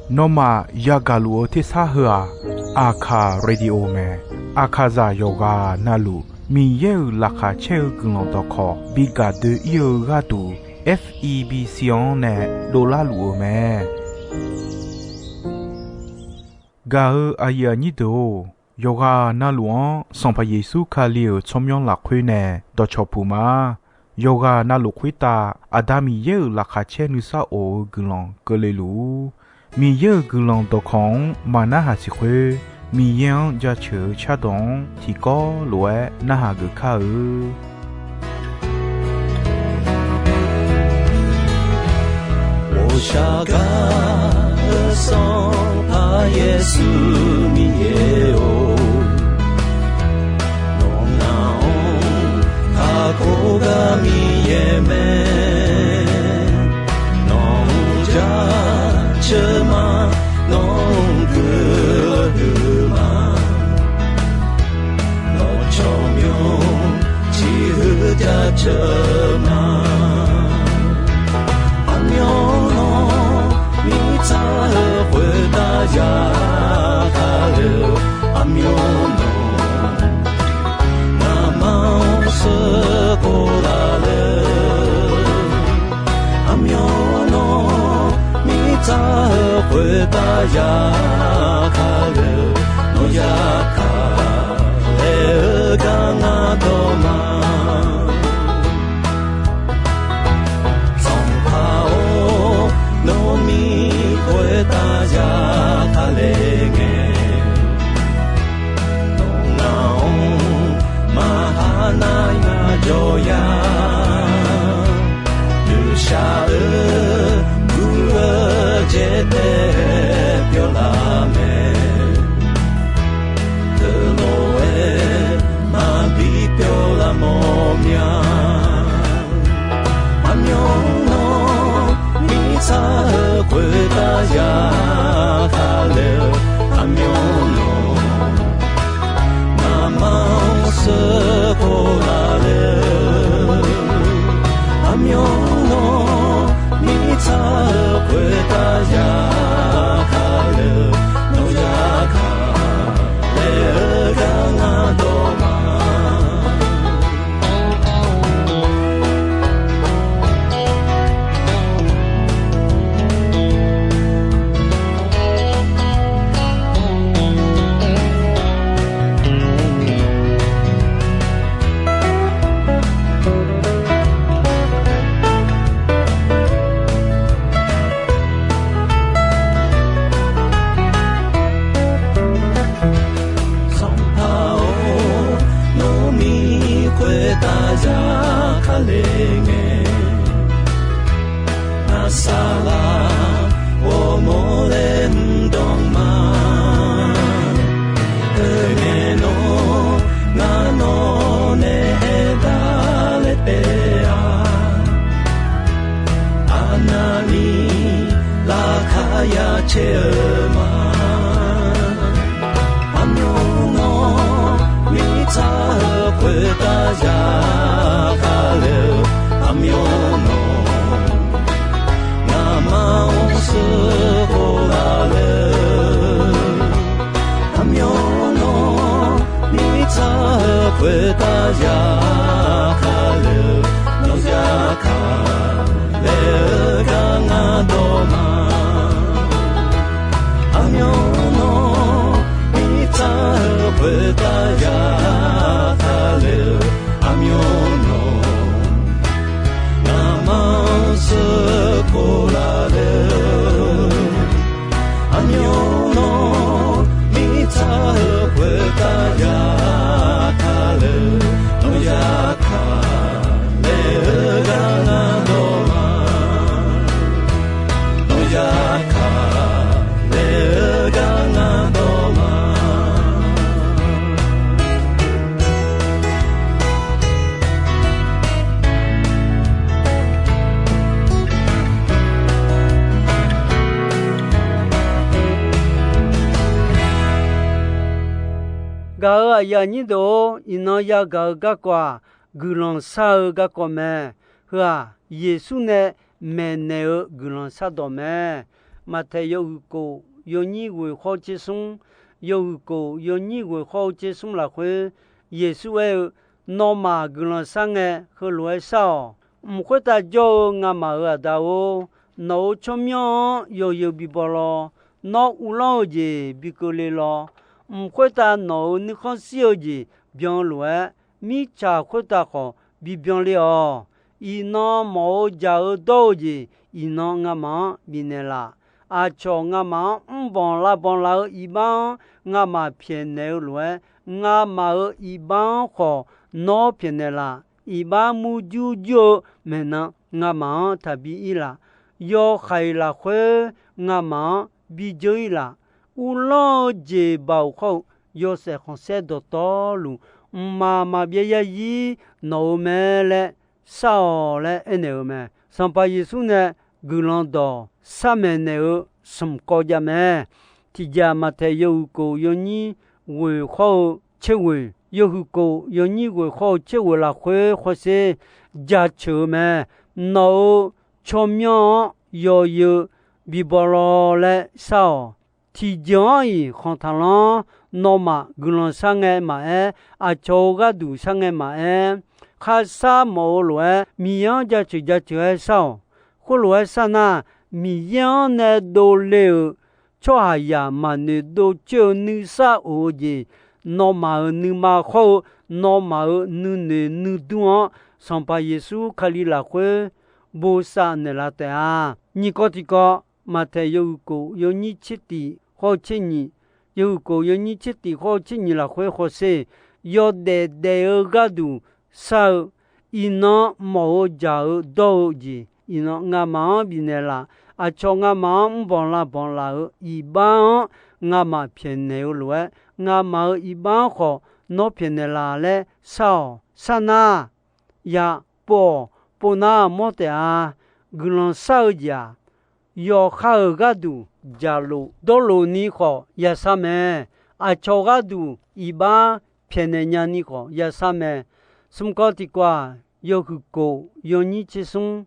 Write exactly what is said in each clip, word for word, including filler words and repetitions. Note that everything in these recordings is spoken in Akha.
Nawmaf yagaq luf-eu tersar heu-aq, Aqkaq Radio mae. Aqkaqzaq yawqghaq navluf Miqyaer-euq laqkhaq caer-eu guiqlanq dawqkawq bi gaq doe-ir-eu gharduq, F E B C-anr nae dovlar luf-eu mae. Gaq-eu aqyuif aqnyir deuq-or, yawqghaq navluf-anr Sanqpaq Yeqsur Kali-euq tsawrmyanr lafkhoer nae dawqcawq puq ma. Yawqghaq navluf khoertav Aqda Miqyaer-euq laqkhaq caer nuisar of-eu guiqlanq keuvle luf-ur. Miqyaer-euq guiqlanq dawqkawq-anr maqnarhaq siq khoer, Miqyaer-anr jaceuq-eu cardawq-anr tiqkawv lof-aer narhaq geuf kar-eu. 我下嘎的上爬耶稣 Miqyaer-or, nawq ngaq-anr kakhof gar Miqyaer mae. Nawq-anr jaceuq ma, nawq-anr guiqlanq huiq ma. Nawq tsawrmyanr ciqhuiq jaceuq ma. Aqmyanluf mirtsaq-eu khoertav ya kale-eu, aqmyanluf ngamaf-anr sheuqkhof laf le. Aqmyanluf mirtsaq-eu khoertav ya kale-eu, nawq ya kale-eu gar ngar dawq ma. Sanqpaq-or, nawq mir khoertav ya kale ngae, nawq ngaq-anr maqha nar ngaq jawr ya. Noeqshaq-eu guv-eu jeq taef pyawr laf mae. Teulof-aer maqbi pyawr laf mawr mya. Aqmyanluf mirtsaq-eu khoertav ya kale-eu, aqmyanluf ngamaf-anr sheuqkhof laf le-eu, aqmyanluf mirtsaq-eu khoertav ya kale-eu, nawq ya kale-eu gar ngar dawq ma. Sanqpaq-or, nawq mir khoertav ya kale ngae, ngaq saqlaq ghawrmawr laer mr dawq ma. Oe ngae nawr, ngar nawq nae aerdar laer taef-a. Aqnavni laqkhaq ya caer-eu ma. Aqmyanluf mirtsaq-eu khoertav ya kale-eu, aqmyanluf ngamaf-anr sheuqkhof laf le-eu, aqmyanluf mirtsaq-eu khoertav ya kale-eu, nawq ya kale-eu gar ngar dawq ma. Aqmyanluf mirtsaq-eu khoertav ya kale-eu, aqmyanluf ngamaf-anr sheuqkhof laf le-eu, aqmyanluf mirtsaq-eu khoertav ya kale-eu, nawq ya kale-eu gar ngar dawq ma. Nawq ya kale-eu gar ngar dawq ma. Gaq-euq aqyuif aqnyir deuq-or, iqnan yagaq-eu garkawv-aq, guiqlanq shar-eu garkawv mae. Heu-aq, Yeqsur nae maeqnaeq-eu guiqlanq shardawq mae. Maqtaeq yawhuiq kof yawnyir ghoeq khawr-eu tser smr, yawhuiq kof yawnyir ghoeq khawr-eu tser smr lafkhoer, Yeqsur aer-eu, Nawmaf guiqlanq shar ngae, heulof-aer shar-awq. Mq khoertav jawr-eu ngamaf-euq Aqda-or, nawq-euq tsawrmyanr-anr yawzeu bibaw lawr. Nawr uvlanr-eu jeq bi keuvle lawr. Mq khoertav nawq-euq nuikhanr shir-eu jeq byan-eu lof-aer, mirtsaq khoertav khawf bibyan le-awq. Iqnan mawf-eu jaq-eu dawr-eu jeq, iqnan ngamaf-anr bifnaeq laf. Aqcawq ngamaf-anr mrbanq lavbanq laf-eu iqbax-anr ngamaf pyaeqnaeq-eu lof-aer, ngamaf-euq iqbax-anr khawf nawr pyaeqnaeq laf. Iqbax murjur jur-eu maeqnan ngamaf-anr taqbi ir laf. Yawhaiq lafkhoer ngamaf-anr bijeur ir laf. Uvlanr-eu jeq baoq khawr-eu yawshaef khanqsaer dawqtawvluf, mqmaq maqbyav yarzir nawq-eu mae laer shar-awq laer aernaeq-eu mae. Sanqpaq Yeqsur nae guiqlanq dawq sharmaeq naeq-eu smq kawv jav mae. Tiqjeq-aq, Maqtaeq yawhuiq kof yawnyir ghoeq khawr-eu tser ghoeq, yawhuiq kof yawnyir ghoeq khawr-eu tser ghoeq lafkhoer hawsher jaceuq-eu mae. Nawq-euq tsawrmyanr-anr yawzeu bibaw lawr laer shar-awq. Tiqjeq-anr-iq khanq taqlanr. Nawmaf guiqlanq shar ngae maqaer, aqcawq-euq gharduq shar ngae maqaer, kharshar mawf-eu lof-aer Miqyaer-anr jaceuq jaceuq-aer shar-awq. Khoerlof-aer shar nar, Miqyaer-anr nae dovle-euq tsawrhaqzaq maqnoeq dovcoer-eu nuisar of-eu jeq, nawmaf-euq nuima khawr-eu nawmaf-euq nuinoeq nuidur-anr Sanqpaq Yeqsur Kali lafkhoer bosav naeqlaf taef-a. Nyiq kawv tiqkawv, Maqtaeq yawhuiq kof yawnyir tser tif khawr-eu tser nyiq, yawhuiq kof yawnyir tser tif khawr-eu tser nyiq lafkhoer hawsher, yawdaef daef-eu gharduq shar-eu, iqnan mawf-eu jaq-eu dawr-eu jeq, iqnan ngamaf-anr bifnaeq laf. Aqcawq ngamaf-anr mrbanq lavbanq laf-euq iqbax-anr ngamaf pyaeqnaeq-eu lof-aer, ngamaf-euq iqbax-anr khawf nawr pyaeqnaeq laf laer shar-awq. Sharnar, ya pov-awq. Pov nar mawr taef-a. Guiqlanq shar-eu jeq-aq, yawqha-euq gharduq jaqlof dawrlof ni khawf yashar mae. Aqcawq gharduq iqbax pyaeqnaeq nyani khawf yashar mae. Smq kawv tiqkawv-aq, yawhuiq kof yawnyir tser smr,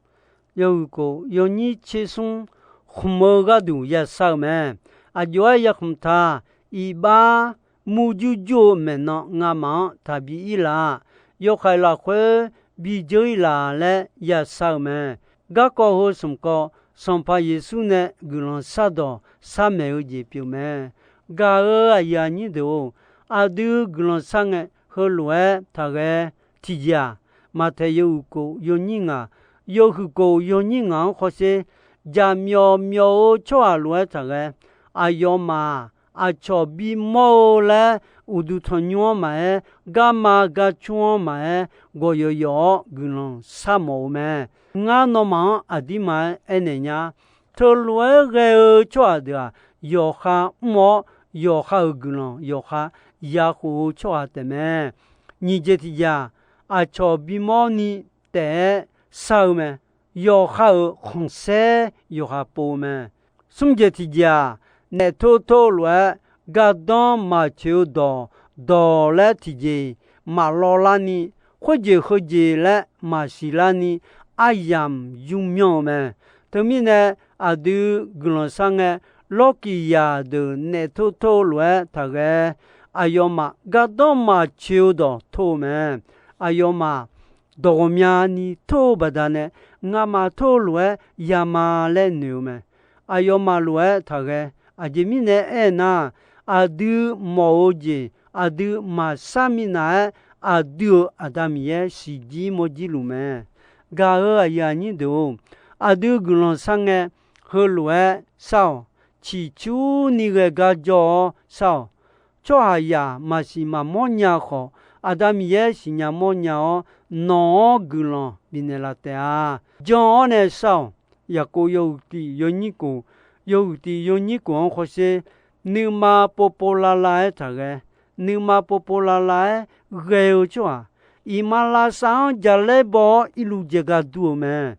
yawhuiq kof yawnyir tser smr khmq-eu gharduq yashar-eu mae. Aqjox-aer yakhmq ta, iqbax murjur jur-eu maeqnan ngamaf-anr taqbi ir laf. Yawhaiq lafkhoer bijeur ir laf laer yashar-eu mae. Garkawv heu smq kawv, Sanqpaq Yeqsur nae guiqlanq shardawq sharmaeq-eu jeq pyeuf mae. Gaq-euq aqyuif aqnyir deuq-or, aqdui guiqlanq shar ngae heulof-aer taqghae. Tiqjeq-aq, Maqtaeq yawhuiq kof yawnyir ngaq, yawhuiq kof yawnyir ngaq-anr hawsher, jaqmyawf myawf-eu tsawrhaq lof-aer taqghae. Aqyawfmaf-aq, aqcawq bimawr-eu laer uqduq tanqnymr-anr maqaer, garma garcmr-anr maqaer, gawqyawf yawf-awr guiqlanq sharmawf-eu mae. Ngar nawmaf-anr aqdirma-aer aernaeq nya. Teulof-aer ghae-eu tsawrhaq deuq-aq, yawqha mr-awr, yawqha-euq guiqlanq yawqha yakhof-eu tsawrhaq taef mae. Nyiq jeq tiqjeq-aq, aqcawq bimawr ni taef-aer shar-eu mae. Yawqha-euq khanqsaer yawqha pov-eu mae. Smr jeq tiqjeq-aq, naef tor tor-eu lof-aer gardanr maqcoeq-eu dawq, dawq laer tiqjeq maqlawv larni, khoerjeq heujeq laer maqsiq larni, aryamq yurmyanr-eu mae. Teumirnae, aqdui guiqlanq shar ngae, lawrkiq yaq deuq naef tor tor-eu lof-aer taqghae. Aqyawfmaf gardanr maqcoeq-eu dawq tor-eu mae. Aqyawfmaf dawq ghawqmyani tor-eu baqdanae, ngamaf tor-eu lof-aer yama laer noeq-eu mae. Aqyawfmaf lof-aer taqghae. Aqjeq mirnae aernar, aqdui mawf-eu jeq aqdui maqshar minav-aer, aqdui-euq Aqda Miqyaer siqjir mawrjir luf mae. Gaq-euq aqyuif aqnyir deuq-or, aqdui guiqlanq shar ngae, heulof-aer shar-awq. Ciqcurni ghae gar jawr-awr shar-awq. Tsawrhaqzaq maqsiq maqmawr nya khawf, Aqda Miqyaer siqnya mawrnya-awr, nawq-anr guiqlanq bifnaeq laf taef-a. Jan-awr nae shar-awq. Yaqkov yawhuiq tiq yawnyir kof, yawhuiq tiq yawnyir kof-anr hawsher, nuima povpov lavlav-aer taqghae. Nuima povpov lavlav-aer ghae-eu tsawrhaq, iqmalavshav-anr jalaer baw-awr irluv jaegar dur-eu mae.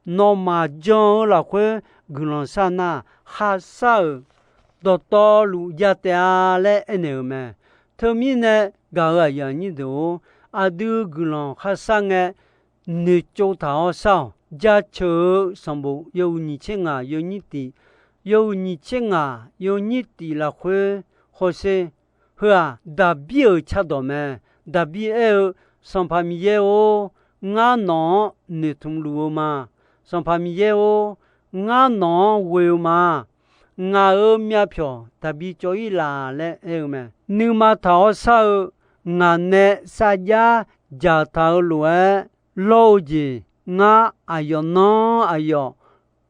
Nawmaf jan-eu lafkhoer guiqlanq shar nar, kharshar-euq dawqtawvluf jav taef-a laer aernaeq-euq mae. Teumirnae gaq-euq aqyuif aqnyir deuq-or, aqdui guiqlanq kharshar ngae, noeqtsov taq-awr shar-awq. Jaceuq-eu sanqbof yawhuiq nyiq tser ngaq yawnyir tif, yawhuiq nyiq tser ngaq yawnyir tif lafkhoer hawsher. Heu-aq, Daqbir-euq cardawq mae. Daqbir aer-eu, Sanqpaq Miqyaer-or, ngar nawq-anr noeqtmq luf-eu ma. Sanqpaq Miqyaer-or, ngar nawq-anr ghoe-eu ma. Ngaq-euq myavpyawq taqbi cawv-ir laf laer aer-eu mae. Nuima taq-awr shar-eu ngaq nae sarjax dzaqtaq-eu lof-aer lawr-eu jeq, ngar aqyawf nanr aqyawf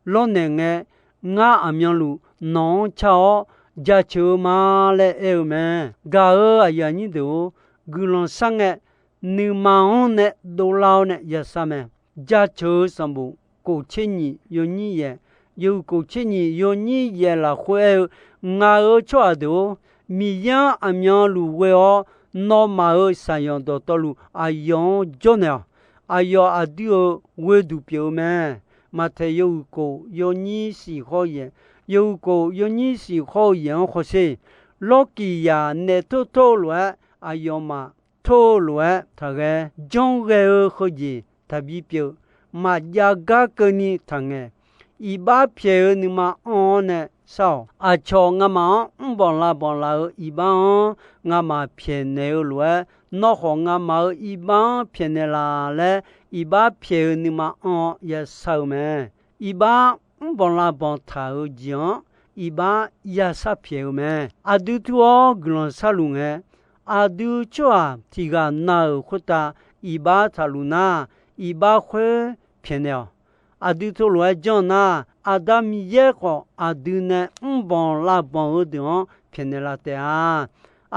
lawrnaeq ngae, ngar aqmyanluf nawq-anr car-awr jaceuq-eu ma laer aer-eu mae. Gaq-euq aqyuif aqnyir deuq-or, guiqlanq shar ngae, nuima-anr nae dovlar-awr nae yashar mae. Jaceuq-eu sanqbof kof tser nyiq yawnyir yaef, yawhuiq kof tser nyiq yawnyir yaef lafkhoer aer-eu, Ngaq-euq tsawrhaq deuq-or, Miqyaer-anr aqmyanluf ghoe-awr, nawmaf-euq shaqyanq dawqtawvluf aqyawf-anr jawrnaeq-awq. Aqyawf aqdui-euq ghoeduq pyeuf-eu mae. Maqtaeq yawhuiq kof yawnyir siq hawr-eu yaef, yawhuiq kof yawnyir siq hawr-eu yaef-anr hawsher. Lawrkiq yaq naef tor tor-eu lof-aer aqyawfmaf tor-eu lof-aer taqghae. Janrghae-eu heujeq taqbi pyeuf. Maqjav gar keuvni taqngaeq. Iqbax pyaeq-eu nuima anr-awr nae shar-awq. Aqcawq ngamaf-anr mrbanq lavbanq laf-euq iqbax-anr ngamaf pyaeqnaeq-eu lof-aer, nawr khawf ngamaf-euq iqbax-anr pyaeqnaeq laf laer, iqbax pyaeq-eu nuima anr-awr yashar-eu mae. Iqbax mrbanq lavbanq taq-euq jeq-anr iqbax yashar pyaeq-eu mae. Aqdui tur-awr guiqlanq sharluf ngae, aqdui tsawrhaq tiq ghaq na-euq khoertav iqbax taqluf nar, iqbax khoer pyaeqnaeq-awq. Aqdui teulof-aer janr nar, Aqda Miqyaer khawf aqdui nae mrbanq lavbanq-eu deuq-anr pyaeqnaeq laf taef-a.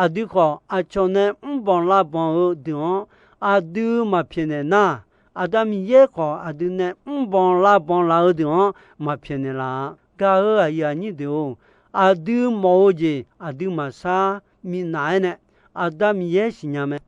Aqdui khawf aqcawq nae mrbanq lavbanq-eu deuq-anr aqdui maqpyaeqnaeq nar, Aqda Miqyaer khawf aqdui nae mrbanq lavbanq laf-eu deuq-anr maqpyaeqnaeq laf-a. Gaq-euq aqyuif aqnyir deuq-or, aqdui mawf-eu jeq aqdui maqshar minav-aer nae, Aqda Miqyaer siqnya mae.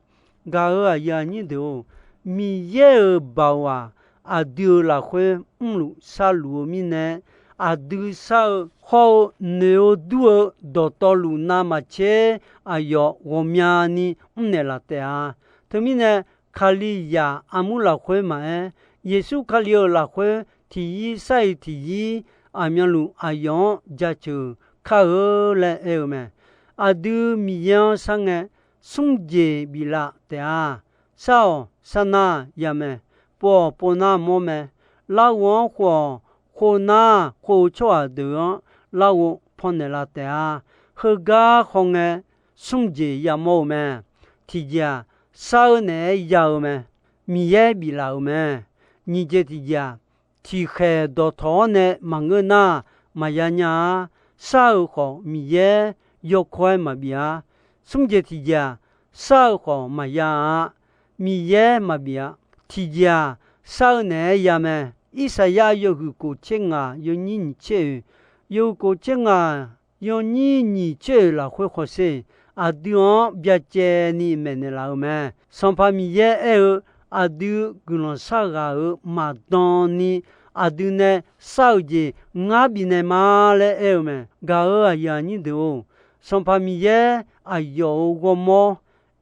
Gaq-euq aqyuif aqnyir deuq-or, Miqyaer-euq baoq-aq, aqdui-euq lafkhoer mrluf sharluf-eu mirnae, aqdui shar-eu hawr-eu noeq-eu dur-eu dawqtawvluf navmaqtser aqyawf ghawqmyani mrnaeq laf taef-a. Teumirnae, Kalizaq armur lafkhoer maqaer, Yeqsur Kali-euq lafkhoer tiqyir shar-iq tiqyir aqmyanluf aqyawf-anr jaceuq kar-eu laer aer-eu mae. Aqdui Miqyaer-anr shar ngae, smr jeq biflaf taef-a. Shar-awq, sharnar ya mae. Pov-awq, povnar mawr mae. Larghov-anr khov-awq, khovnar khov-eu tsawrhaq deuq-anr larghov pannaeq laf taef-a. Heugar khawf ngae, smr jeq yamawr-eu mae. Tiqjeq-aq, shar-eu naeq-aer ya-eu mae. Miqyaer biflaf-euq mae. Nyiq jeq tiqjeq-aq, tiqkhaeq dawqtawq-awr nae maqngeur nar, maqya nya-a. Shar-eu khawf Miqyaer yawkawr-aer maqbif-a. Smr jeq tiqjeq-aq, shar-eu khawf maqya-a. Miqyaer maqbif-a. Tiqjeq-aq, shar-eu naeq-aer ya mae. Irsaqyar yawhuiq kof tser ngaq yawnyir nyiq tser oeq, yawhuiq kof tser ngaq yawnyir nyiq tser oeq lafkhoer hawsher. Aqdui-anr byacaevni maeqnaeq laf-eu mae. Sanqpaq Miqyaer aer-eu, aqdui guiqlanq shar ghaq-euq maqdan ni, aqdui nae shar-eu jeq ngar bifnaeq ma laer aer-eu mae. Gaq-euq aqyuif aqnyir deuq-or, Sanqpaq Miqyaer aqyawf-euq ghawrmawr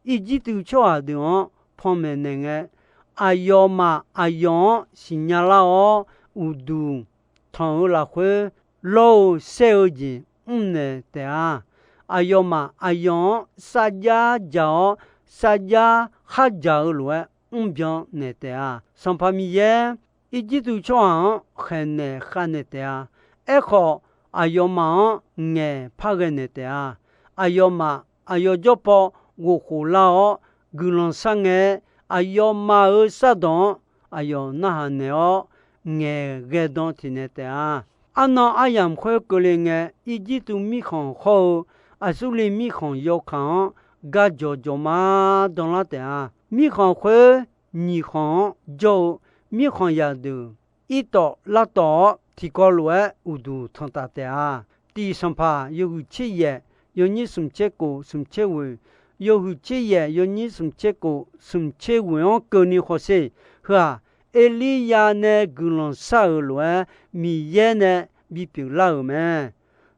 Irjirtuv tsawrhaq deuq-anr panmaeq naeq ngae, aqyawfmaf aqyawf-anr siqnya lar-awr, uqduq tanq-eu lafkhoer lawr-eu saer-eu jeq mrnaeq taef-a. Aqyawfmaf aqyawf-anr sarjax dzaq-awr, sarjax khardzaq-eu lof-aer mrbyan naeq taef-a. Sanqpaq Miqyaer Irjirtuv tsawrhaq-anr khaeqnaeq khavnaeq taef-a. Aerkhawf, aqyawfmaf-anr ngaeq par ghae naeq taef-a. Aqyawfmaf aqyawf jawrpaw ghofkhof lar-awr guiqlanq shar ngae, aqyawfmaf-euq shardawq-anr aqyawf narhaq naeq-awr ngaeqghae dan tiqnaeq taef-a. Arnan aryamq khoer keuvle ngae, Irjirtuv mirkhanq hawr-eu Aqsurliv mirkhanq yawkaq-anr gajawq jawq ma danlar taef-a. Mirkhanq khoer nyiq khanq-anr jawr-eu mirkhanq zaqdeuq irtawf lavtawf-awr tiqkawv lof-aer uqduq tanqtaf taef-a. Tiq Sanqpaq yawhuiq tser yaef yawnyir smq tser kof smq tser ghoeq, yawhuiq tser yaef yawnyir smq tser kof smq tser ghoeq-anr keuvni hawsher. Heu-aq, Erliryav nae guiqlanq shar-euq lof-aer Miqyaer nae bipyeuf lar-euq mae.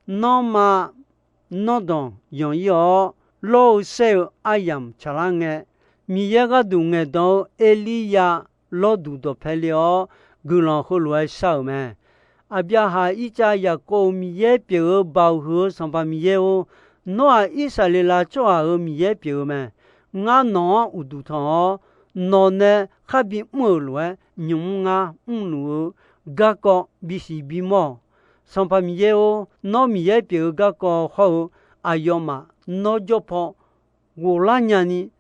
Nanrma nanrdanq yanq-ir-awr, lawr-eu saer-eu aryamq tsaqlar ngae, Miqyaer gharduq ngaeqdan-eu Erliryav lawrduq dawqpae le-awr, guiqlanq heulof-aer shar-euq mae. Aqbyaqhaq, Irtsav, Yaqkov-euq Miqyaer pyeuf-eu baoq huiq-eu Sanqpaq Miqyaer-or, nawr-aq Irsaqleqlav tsawrhaq-euq Miqyaer pyeuf-eu mae. Ngar nawq-anr uqduq tanq-awr, nawq nae khar bimr-euq lof-aer, nymq-mr ngar mrluf-eu garkawv bisiq bimawr-awq. Sanqpaq Miqyaer-or, nawr Miqyaer pyeuf-eu garkawv hawr-eu aqyawfmaf nawr jawr paw ghoflar nyani,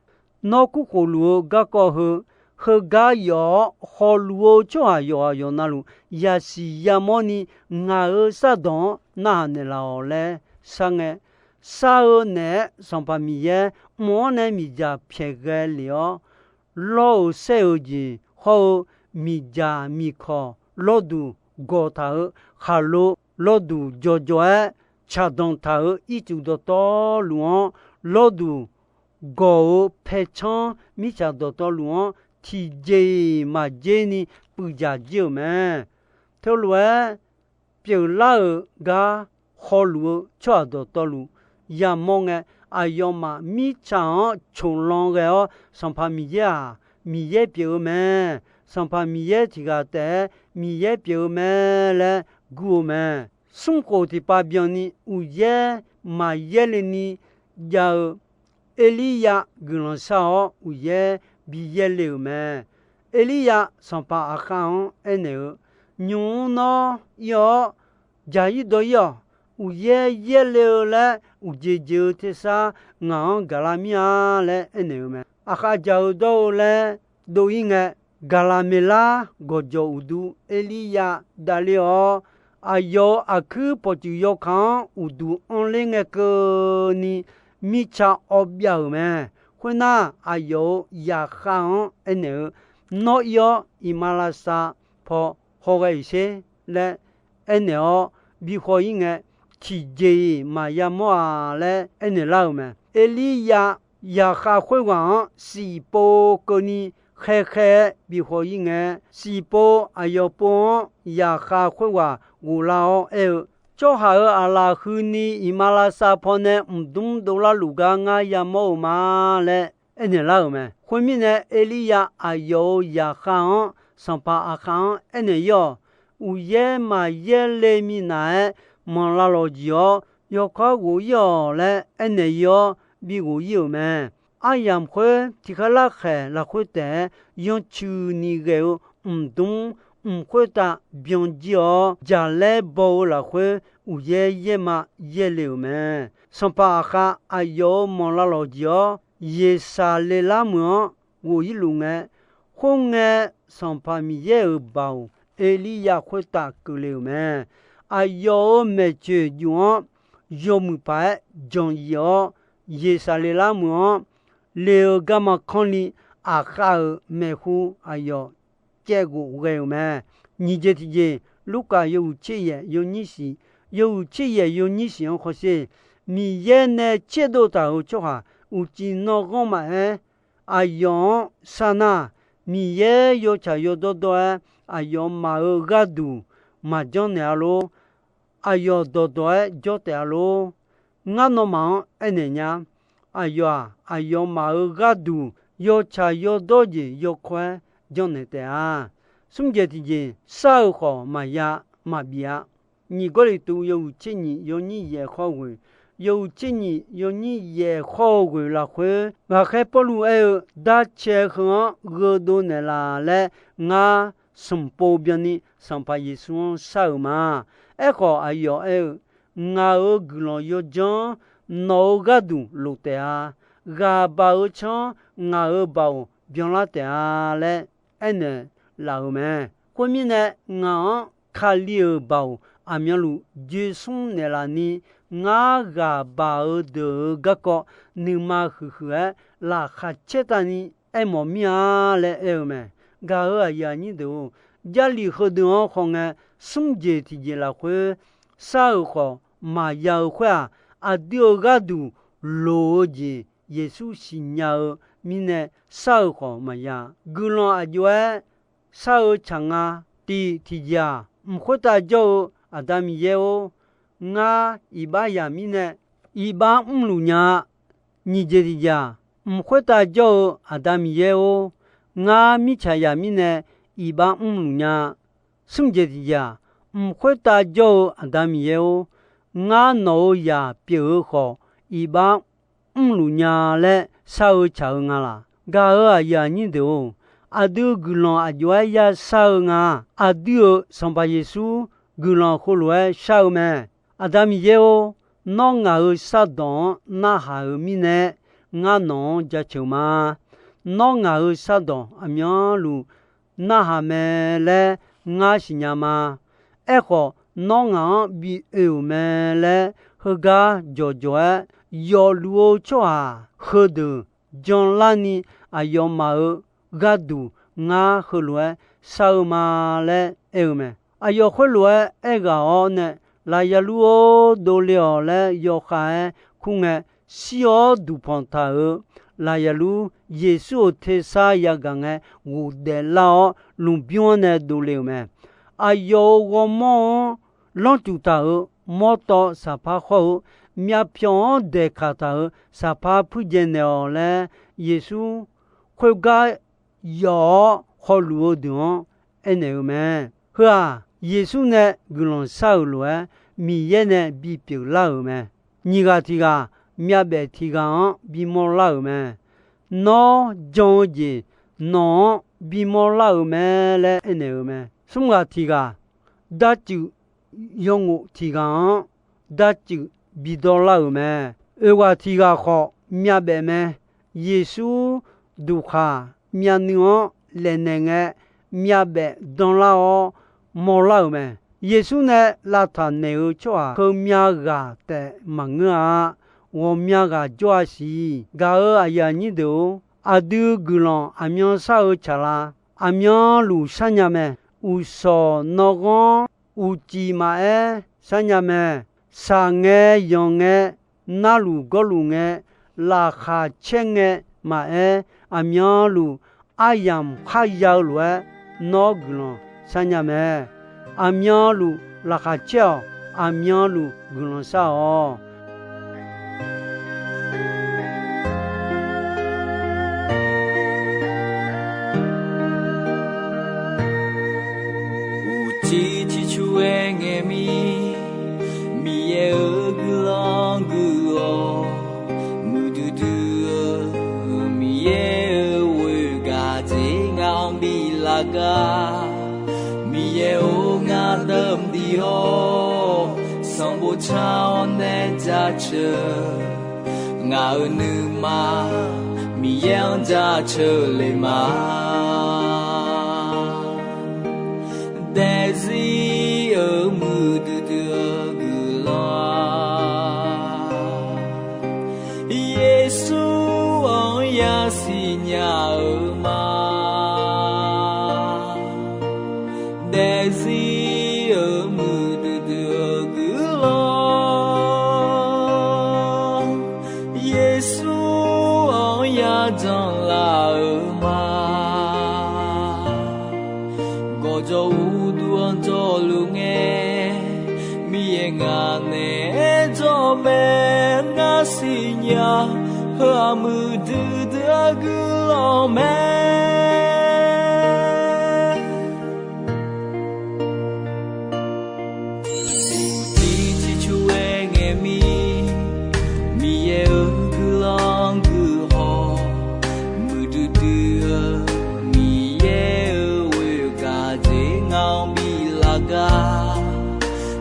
nawr kurkhof luf-eu garkawv heu, heugar yawf-awr hawluf-eu tsawrhaq yawqghaq yawqnavluf yasiq yamawrni, ngaq-euq shardawq-anr narhaq naeqlaf-awq laer shar ngae, shar-eu naeq-aer Sanqpaq Miqyaer mq-anr nae miqdzaq pyaeqghae lef-awr, lawr-euq saer-euq jeq hawr-eu miqdzaq miqkawq lawrduq gawq taq-eu khaqlo lawrduq jawqjawq-aer caqdanq taq-euq ircuf dawqtawvluf-anr lawrduq gawq-eu paercanr mirtsaq dawqtawvluf-anr tiqjeq-iq maqjer ni puivdzaq jir-euq mae. Teulof-aer pyeuflar-euq gar hawluf-eu tsawrhaq dawqtawvluf yamawr ngae, aqyawfmaf mirtsaq-anr coqlan ghae-awr, Sanqpaq Miqyaer-aq, Miqyaer pyeuf-eu mae. Sanqpaq Miqyaer tiq ghaq taef-aer Miqyaer pyeuf-eu mae laer gur-eu mae. Smrkhof tiqpav byanni uqyaer maqyaer le ni jav-eu Erliryav guiqlanq shar-awr, uqyaer bi yaer le-euq mae. Erliryav Sanqpaq Aqkhav-anr aernaeq-eu, Nymq-mr nawr ir-awr, dzaq-ir dawr-ir-awq. Uqyaer yaer le-eu laer uqjeq jeq-eu tersar ngaq-anr gaqlar mir-a laer aernaeq-eu mae. Aqkhav dzaq-eu dawr-eu laer dov-ir ngae, Gaqlaqmeqlar gawqjawq uqdu Erliryav davler-awr, aqyawf-euq aqkuir pawqtsuif yawkaq-anr uqduq anrler ngae keuvni mirtsa awv byav-euq mae. Khoernar, aqyawf-euq zaqkhav-anr aernaeq-eu, Nawr ir-awr, iqmalavshav paw hawghae-iq sher laer aernaeq-awr bihaw-ir ngae, tiqjeq-iq maqya mawr-a laer aernaeq lar-euq mae. Erliryav zaqkhav khoerghaq-anr siqpov keuvni khaerkhaer-aer bihaw-ir ngae, siqpov aqyawf pov-anr zaqkhav khoerghaq ghoflar-awr aer-eu, Tsawrhaq-euq aqlaf huini iqmalavshav pawnae mqdmr dovlar luf gar ngar yamawr-eu ma laer aernaeq lar-euq mae. Khoermirnae, Erliryav aqyawf-euq zaqkhav-anr, Sanqpaq Aqkhav-anr aernaeq-ir-awq. Uqyaer maqyaer le minav-aer manqlav lawqjiq-awr, yawkawr ghof-ir-awq laer aernaeq-ir-awr, bi ghof-ir-euq mae. Aryamq khoer tiq kharlar khaeq lafkhoer taef-aer yancuq ni ghae-eu mqdmr mq khoertav byan jir-awr, jaqlaer baw-eu lafkhoer uqyaer yaerma yaerle-euq mae. Sanqpaq Aqkhav aqyawf-euq manqlav lawqjiq-awr, Yeqsaqleqlav meuq-anr ghof-ir luf ngae, khoerngae, Sanqpaq Miqyaer-euq baoq Erliryav khoertav keuvle-euq mae. Aqyawf-euq maeqtsoeq juf-anr yawmuiq paq-aer jan yif-awr, Yeqsaqleqlav meuq-anr le-eu garma kanrli, Aqkhav-euq maeqhu aqyawf caevghof ghae-euq mae. Nyiq jeq tiqjeq, Lurkaf yawhuiq tser yaef yawnyir shiq, yawhuiq tser yaef yawnyir shiq-anr hawsher. Miqyaer nae tserdov taq-euq tsawrhaq uqcif nan ghanr maqaer, aqyawf-anr sar nar, Miqyaer yawtsaq yawdawr dawr-aer aqyawfmaf-euq gharduq maqjanr naeq-a lor. Aqyawf dawqdawq-aer jawr taef-a lor. Ngar nawmaf-anr aernaeq nya. Aqyawf-aq, aqyawfmaf-euq gharduq yawtsaq yawdawr jeq yawkawr-aer janrnaeq taef-a. Smr jeq tiqjeq, sar-euq khawf maqya maqbif-a. Nyiq Gawrliqtu yawhuiq tser nyiq yawnyir yaef khawr ghoeq, yawhuiq tser nyiq yawnyir yaef khawr-eu ghoeq lafkhoer, ghaqkhaer Pawrluv aer-eu, Darcae heu-anr gheudov naeqlaf laer ngar smq pov byanni Sanqpaq Yeqsur-anr shar-euq ma. Aerkhawf, aqyawf aer-eu, Ngaq-euq guiqlanq yawdzanr nawq-euq gharduq lof taef-a. Ghaq baq-eu tsanr ngaq-euq baoq byanlar taef-a laer aernaeq laf-euq mae. Khoermirnae, ngaq-anr Kali-euq baoq aqmyanluf joeqsmr naeqlaf ni, ngar ghaq baq-eu deuq-euq garkawv nuima huiqhuiq-aer laqkhaq caertavni aermawf mir-a laer aer-eu mae. Gaq-euq aqyuif aqnyir deuq-or, Jarlif heudeuq-anr hawngae, smr jeq tiqjeq lafkhoer shar-euq khawf maqya-eu khoer-aq, aqdui-euq gharduq loq-eu jeq Yeqsur siqnya-eu mirnae shar-euq khawf maqya. Guiqlanq aqjox-aer shar-eu tsaq nga. Tiq tiqjeq-aq, mq khoertav jawr-eu Aqda Miqyaer-or, ngar iqbax yaq mirnae iqbax mrluf nya-a. Nyiq jeq tiqjeq-aq, mq khoertav jawr-eu Aqda Miqyaer-or, ngar mirtsaq yaq mirnae iqbax mrluf nya-a. Smr jeq tiqjeq-aq, mq khoertav jawr-eu Aqda Miqyaer-or, ngar nawq-euq zaq pyeuf-eu khawf, iqbax mrluf nya laer shar-eu tsaq-eu nga laq? Gaq-euq aqyuif aqnyir deuq-or, aqdui guiqlanq aqjox-aer ya shar-eu nga. Aqdui-euq Sanqpaq Yeqsur guiqlanq heulof-aer shar-eu mae. Aqda Miqyaer-or, nawr ngaq-euq shardawq-anr narhaq-euq mirnae, ngar nawq-anr jaceuq ma. Nawr ngaq-euq shardawq aqmyanluf narhaq mae laer ngar siqnya ma. Aerkhawf, nawr ngaq-anr bi oe-euq mae laer heugar jawqjawq-aer yawfluf-eu tsawrhaq heudeuq janlarni aqyawfmaf-euq gharduq ngar heulof-aer shar-eu ma laer aer-eu mae. Aqyawf khoerlof-aer aerghaq-awr nae, Lafyaqlur-or, dovle-awq laer yawkhav-aer kur ngae, shir-awr duqpanq taq-euq Lafyaqlur Yeqsur-euq tersar yagaq ngae, ghofdaef lar-awr lmqbymr-anr nae dovle-euq mae. Aqyawf-euq ghawrmawr-anr lanrcuf taq-euq mawrtawv saqpar khawr-eu, myavpyawq-anr daeqkaq taq-euq saqpar puirjaev naeq-awq laer, Yeqsur khoergar yawf-awr hawluf-eu deuq-anr aernaeq-eu mae. Heu-aq, Yeqsur nae guiqlanq shar-euq lof-aer, Miqyaer nae bipyeuf lar-euq mae. Nyiq ghaq tiq ghaq, myavbaef tiq ghaq-anr bimawr lar-euq mae. Nawr jan-eu jeq nawq-anr bimawr lar-euq mae laer aernaeq-eu mae. Smr ghaq tiq ghaq, darcuif yawnghof tiq ghaq-anr darcuif bidawr lar-euq mae. Oeq ghaq tiq ghaq khawf, myavbaef mae. Yeqsur duqkhaq myavnuiv-anr laefnaeq ngae, myavbaef danlar-awr mawrlar-euq mae. Yeqsur nae lavtaq naeq-eu tsawrhaq heumyav ghaq taef maqngeur-a. Ghawqmya ghaq jawr-a siq. Gaq-euq aqyuif aqnyir deuq-or, aqdui guiqlanq aqmyan shar-eu tsaqlaq, aqmyanluf sharnya mae. Uqshawq nawghanr uqcif maqaer sharnya mae. Shaq ngae, yanq ngae, narluf gawrluf ngae, laqkhaq caer ngae maqaer, aqmyanluf aryamq kharya-eu lof-aer nawr guiqlanq sharnya mae. Aqmyanluf laqkhaq caer-awq. Aqmyanluf guiqlanq shar-awq. Uqcif ciqcur-aer ngae mir, Miqyaer-euq guiqlanq guiq-awq. Muiqdui dui-eu Miqyaer-euq ghoer gaq dzer ngaq-anr bi lar gar. Miqyaer-or, ngar dawq mqdui-awr, sanqbof car-awr nae jaceuq. Ngaq-euq nuima Miqyaer-anr jaceuq le ma. Daefzir-euq muiqdui dui-eu guiqlanq-aq, Yeqsur-anr yasiq nya-eu ma. Daefzir-euq muiqdui dui-eu guiqlanq, Yeqsur-anr yajanr laf-eu ma. Gawqjawq uqduq-anr jawrluf ngae, Miqyaer ngaq naeq-aer jawr mae. Ngar siqnya, heu-aq muiqdui dui-eu guiqlanq mae. Uqcif ciqcur-aer ngae mir, Miqyaer-euq guiqlanq guiq haw. Muiqdui dui-eu Miqyaer-euq ghoer gaq dzer ngaq-anr bi lar gar.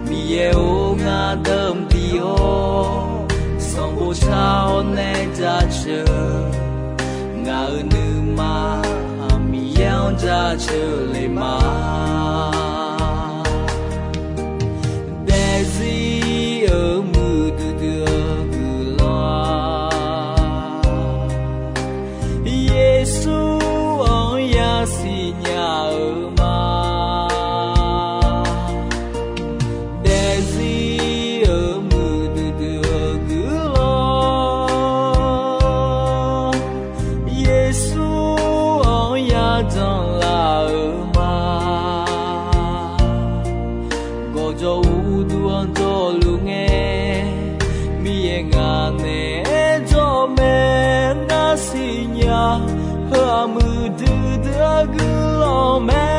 Miqyaer-or, ngar dawq mqdui-awr, sanqbof car-awr nae jaceuq. Ngaq-euq nuima Miqyaer-anr jaceuq le ma. Daefzir-euq muiqdui dui-eu guiqlanq-aq, Yeqsur-anr yasiq nya-eu ma. Daefzir-euq muiqdui dui-eu guiqlanq, Yeqsur-anr yajanr laf-eu ma. Gawqjawq uqduq-anr jawrluf ngae, Miqyaer ngaq naeq-aer jawr mae. Ngar siqnya, heu-aq muiqdui dui-eu guiqlanq mae.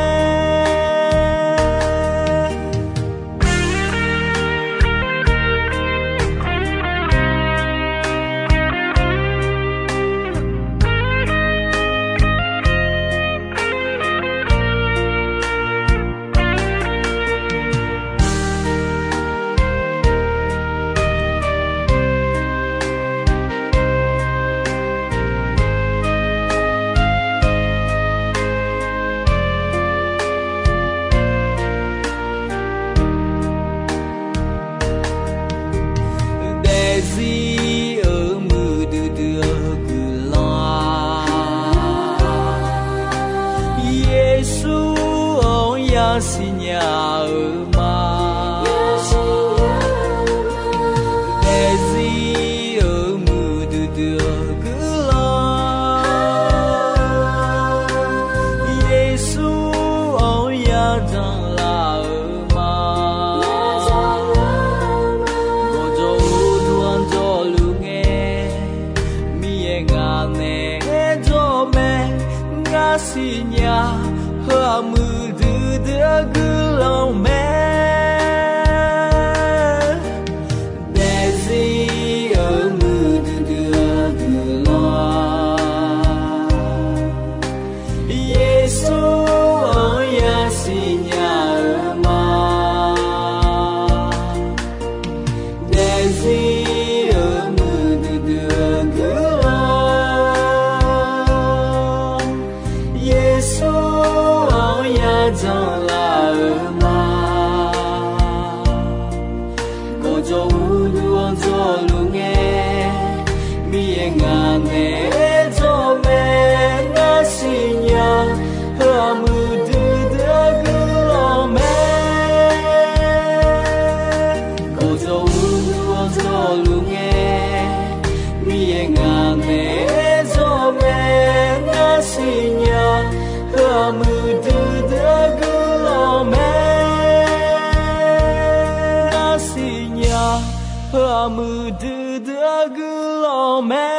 Armuiq duidui-eu guiqlanq mae.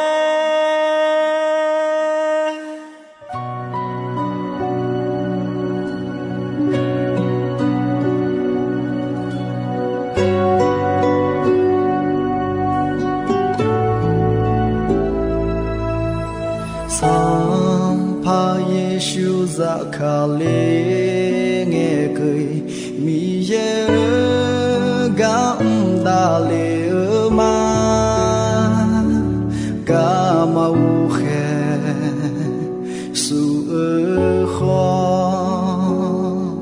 Sanqpaq Yeqsur zafkale ngae keuv-iq, Miqyaer-euq gar mr davle-eu ma. Garma ghoe khaeq shuf-eu khawf,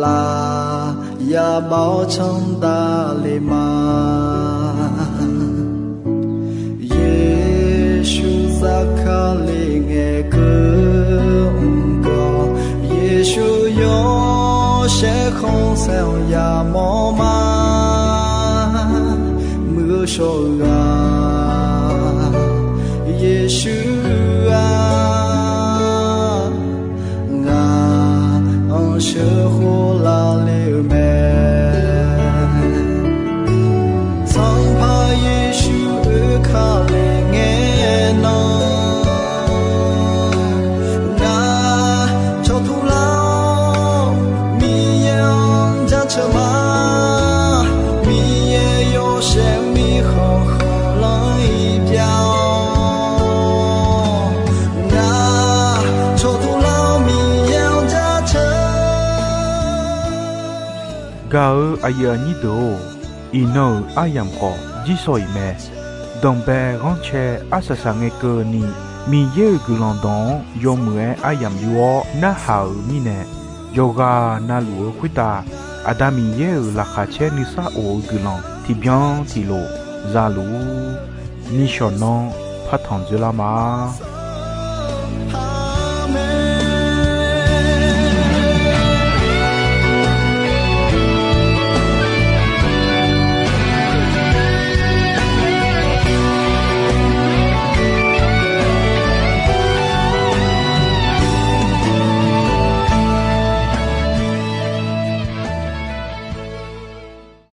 laf yabav-awr canr davle ma. Yeqsur zafkale ngae keuv mr gawq, Yeqsur yawshaef khanqsaer-anr yamawr ma. Muiq-eu shawr-eu ghaq, Yeqsur-aq, ngaq-anr sheuqkhof lavle-eu mae. Sanqpaq Yeqsur oekale ngae nan, ngaq cawqtuv lar-awr Miqyaer-anr jaceuq ma. Miqyaer yawshaef mirkhanq khanqlanr-iq byav-awr, ngaq cawqtuv lar-awr Miqyaer-anr jaceuq. Gaq-eu aqyuif aqnyir deuq-or, iqnan-euq aryamq khawf jirsawq-iq mae. Danqbae ghanrcae arsaq saq ngae keuvni, Miqyaer-euq guiqlanq dawq-anr yawmuiq-aer aryamq yur-awr narhaq-euq mirnae, yawqghaq navluf-eu khoertav Aqda Miqyaer-euq laqkhaq caer nuisar of-eu guiqlanq tiqbyan tiqlof zaluf-ur. Nishawq nanr partanq dzoerlar ma.